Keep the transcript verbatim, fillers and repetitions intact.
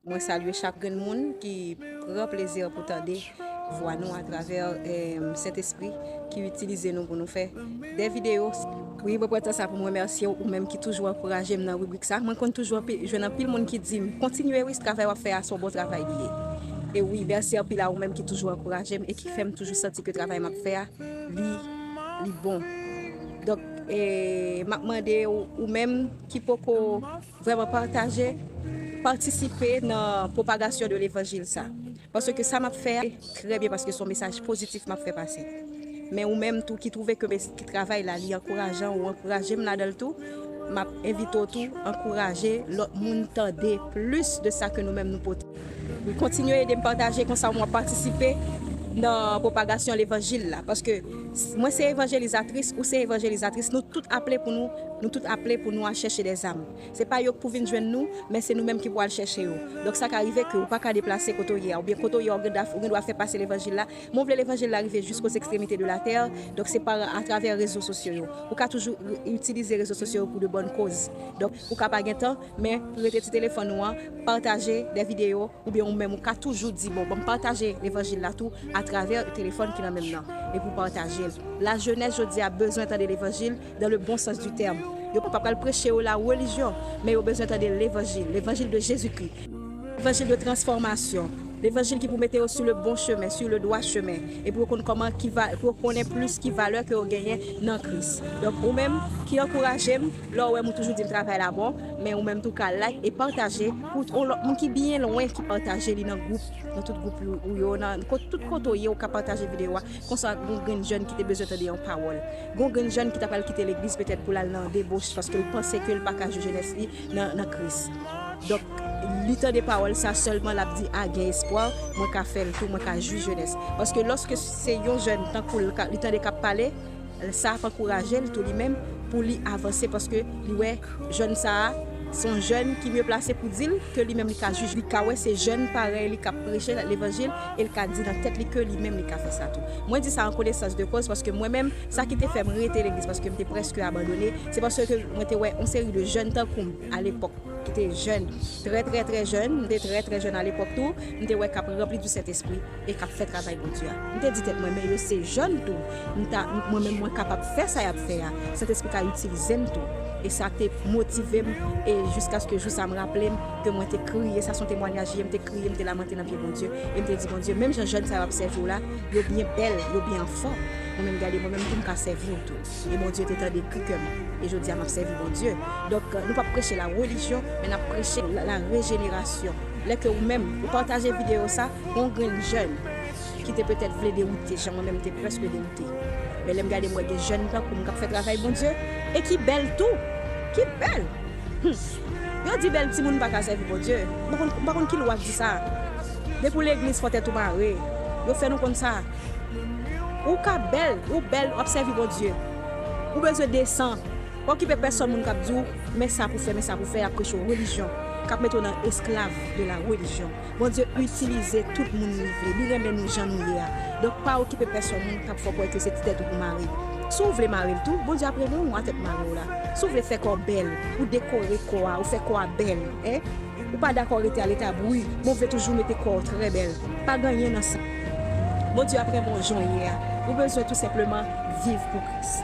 Mwen salye chak grenn moun ki pran plezi pou tande vwa nou atravè, em, Sentespri ki itilize nou pou nou fè de videyo. Wi, mwen pran tan sa pou mwen remèsye w, ou menm ki toujou ankouraje m nan ribrik sa. Mwen konn toujou anpi-, jwenn anpil moun ki di m, "Kontinye, wi, travay w ap fè a, se yon bon travay li ye." E wi, mèsi anpil a ou menm ki toujou ankouraje m e ki fè m toujou santi ke travay m ap fè a, li, li bon. Donk, e, m ap mande ou, ou menm ki poko vrèman pataje, patisipe nan pwopagasyon de levanjil sa. Paske sa m ap fè a, trè byen, paske se yon mesaj pozitif m ap fè pase. Men ou menm tou ki twouve ke mes-, ki travay la, li ankourajan, ou ankouraje m ladan l tou, m ap envite w tou ankouraje lòt moun tande plis de sa ke nou menm nou pote. Wi, kontinye ede m pataje, konsa w ap patisipe nan pwopagasyon levanjil la. Paske s-, mwen se evanjelizatris, ou se evanjelizatris, nou tout aple pou nou, nou tout aple pou nou al chèche dèzam. Se pa yo k pou vin jwenn nou, men se nou menm ki pou al chèche yo. Donk sa ka rive ke ou pa ka deplase kote w ye a, oubyen kote w ye a, ou gen dwa, ou gen dwa fè pase levanjil la. Men w vle levanjil la rive jusqu'aux extrémités de la terre, donk se pa atravè rezo sosyo yo. Ou ka toujou re-, itilize rezo sosyo yo pou de bòn koz. Donk ou ka pa gen tan, men rete ti telefòn ou an, pataje de videyo, oubyen ou menm ou ka toujou di, "Bon, ban m pataje levanjil la tou atravè telefòn ki nan men m nan." Epi w pataje l. Lajenès jodi a bezwen tande levanjil dans le bon sens du terme. Yo pa pral preche yo la relijyon, men yo bezwen tande levanjil, levanjil de Jezikri. Levanjil de transfòmasyon. Levanjil ki pou mete yo sur le bon chemin, sur le droit chemin. Epi yo konn kòman ki va, pou yo konnen plis ki valè ke yo genyen nan Kris. Donk ou menm ki ankouraje m, lè w wè m ou toujou di m travay la bon, men ou menm tou ka like e pataje pou yon lòt moun ki byen lwen ki pataje li nan gwoup, nan tout gwoup ou yo, nan kot, tout kote w ye, ou ka pataje videyo a. Konsa, gon grenn jèn ki te bezwen tande yon pawòl. Gon grenn jèn ki ta pral kite legliz petèt pou l al nan deboch paske l panse ke l pa ka jwi jenès li nan, nan Kris. Donk, li tande pawòl sa sèlman, l ap di, "A, gen espwa, mwen ka fè l tou, mwen ka jwi jenès." Paske lòske se yon jèn tankou l, li tande k ap pale, sa ap ankouraje l tou li menm pou li avanse, paske li wè jèn sa a se yon jèn ki mye plase pou di l ke li menm li ka jwi, li ka wè se jèn parèy li k ap preche levanjil e l ka di nan tèt li ke li menm li ka fè sa tou. Mwen di sa an konesans de koz paske mwen menm, sa ki te fè m rete legliz, paske m te prèske abandone, se paske mwen te wè yon seri de jèn tankou m alepòk ki te jèn, trè, trè, trè jèn, m te trè, trè jèn alepòk tou, m te wè k ap ranpli di Sentespri e k ap fè travay Bondye a. M te di tèt mwen, "Men yo se jèn tou. M ta, mwen menm mwen kapab fè sa y ap fè a. Sentespri ka itilize m tou." E sa te motive m, e jiskaske jou sa m raple m ke mwen te kriye, sa se yon temwanyaj ye, m te kriye, m te lamante nan pye Bondye, e m te di, "Bondye, menm jan jèn sa yo ap sèvi w la, yo byen bèl, yo byen anfòm. Mwen menm gade, mwen menm tou m ka sèvi w tou." E Bondye te tande kri kè m. E jodi a m ap sèvi Bondye. Donk, nou p ap preche la relijyon, men n ap preche la, la rejenerasyon. Lè ke ou menm, ou pataje videyo sa, yon grenn jèn ki te petèt vle dewoute, jan mwen menm te prèske dewoute. Men lè m gade, m wè gen jèn tankou m k ap fè travay Bondye, e ki bèl tou. Ki bèl! Hmm. Yo di bèl timoun pa ka sèvi Bondye. M pa konn, m pa konn ki lwa k di sa. Depi w legliz, fò tèt ou mare. Yo fè nou konn sa. Ou ka bèl, ou bèl, w ap sèvi Bondye. Ou bezwen desan. Pa okipe pèsonn moun k ap di w, "Men sa pou fè, men sa pou fè," y ap preche w relijyon, k ap mete w nan esklav de la relijyon. Bondye itilize tout moun li vle, li renmen nou jan nou ye a. Donk, pa okipe pèsonn moun k ap fè w kwè ke se ti tèt ou pou mare. Si w vle mare l tou, Bondye ap renmen w a tèt mare w la. Si w vle fè kò w bèl, ou dekore kò a, ou fè kò a bèl, en? Ou pa dakò rete a leta bri, men w vle toujou mete kò w trè bèl. Pa gen anyen nan sa. Bondye ap renmen w jan w ye a. Ou bezwen tou senpleman viv pou Kris.